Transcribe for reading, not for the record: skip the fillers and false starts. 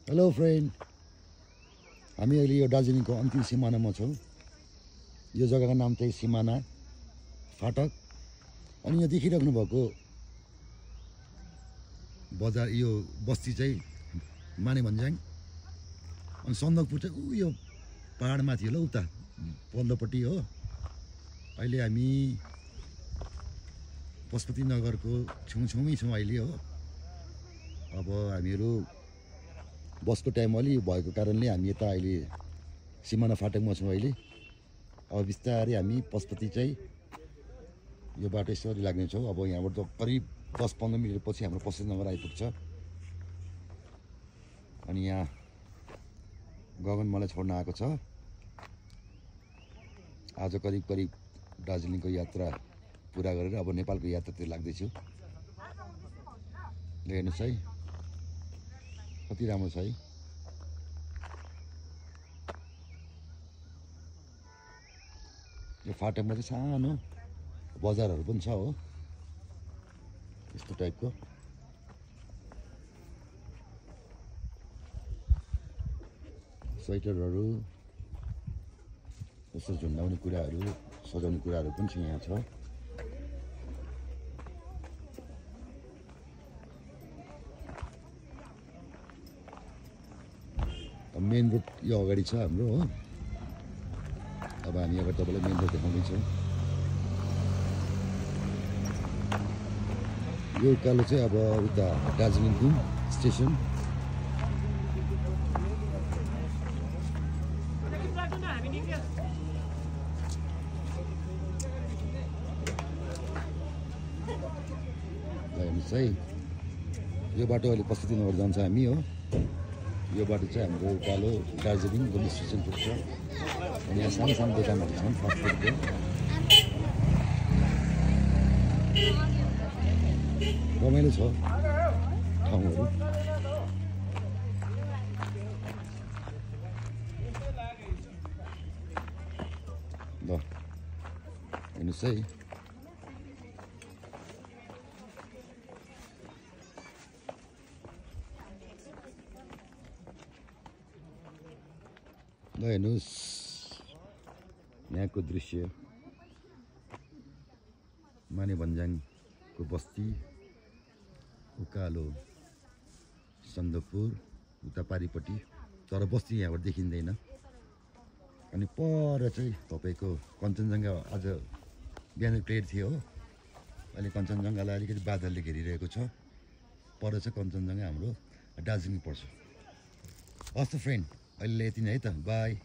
Hello friend, हामी अहिले यो दार्जिलिङको अन्तिम सिमानामा छौँ। यो जग्गाको नाम चाहिँ सिमाना फाटक। अनि यो देखिराख्नु भएको बजार यो बस्ती चाहिँ माने भन्ज्याङ। अनि सन्दकपुर चाहिँ यो पहाडमाथि होला उता पल्लोपट्टि हो। अहिले हामी पशुपति नगरको छेउछेउमै छौँ अहिले हो। अब हामीहरू बसको टाइम अलि भएको कारणले हामी यता अहिले सिमाना फाटकमा छौँ अहिले। अब बिस्तारै हामी पशुपति चाहिँ यो बाटो यसरी लाग्नेछौँ। अब यहाँबाट त करिब 10-15 मिनटपछि हाम्रो पशुपति नगर आइपुग्छ। अनि यहाँ गगन मलाई छोड्न आएको छ। आज करिब दार्जिलिङको यात्रा पुरा गरेर अब नेपालको यात्रातिर लाग्दैछु। हेर्नुहोस् है, कति राम्रो छ है। यो फाटकमा चाहिँ सानो बजारहरू पनि छ हो, यस्तो टाइपको। स्वेटरहरू, यस्तो झुन्डाउने कुराहरू, सजाउने कुराहरू पनि छ यहाँ छ। मेन रोड यो अगाडि छ हाम्रो हो। अब हामी अगाडि तपाईँलाई मेन रोड देखाउँदैछौँ। यो उकालो चाहिँ अब उता दार्जिलिङ घुम स्टेसन। हेर्नुहोस् है, यो बाटो अहिले पशुपति नगर जान्छ हामी हो। यो बाटो चाहिँ हाम्रो उकालो दार्जिलिङ घुम स्टेसन पुग्छ। अनि यहाँ सानो सानो दोकानहरू छन् फास्टफुडको। रमाइलो छ ठाउँहरू। ल हेर्नुहोस् है, ल हेर्नुहोस् यहाँको दृश्य। माने भन्ज्याङको बस्ती, उकालो सन्दकपुर, उता पारिपट्टि, तर बस्ती यहाँबाट देखिँदैन। अनि पर चाहिँ तपाईँको कञ्चनजङ्घा आज बिहान क्लियर थियो हो। अहिले कञ्चनजङ्घालाई अलिकति बादलले घेरिरहेको छ। पर चाहिँ कञ्चनजङ्घा हाम्रो दार्जिलिङ पर्छ। हस् त फ्रेन्ड, अहिले यति नै है त, बाई।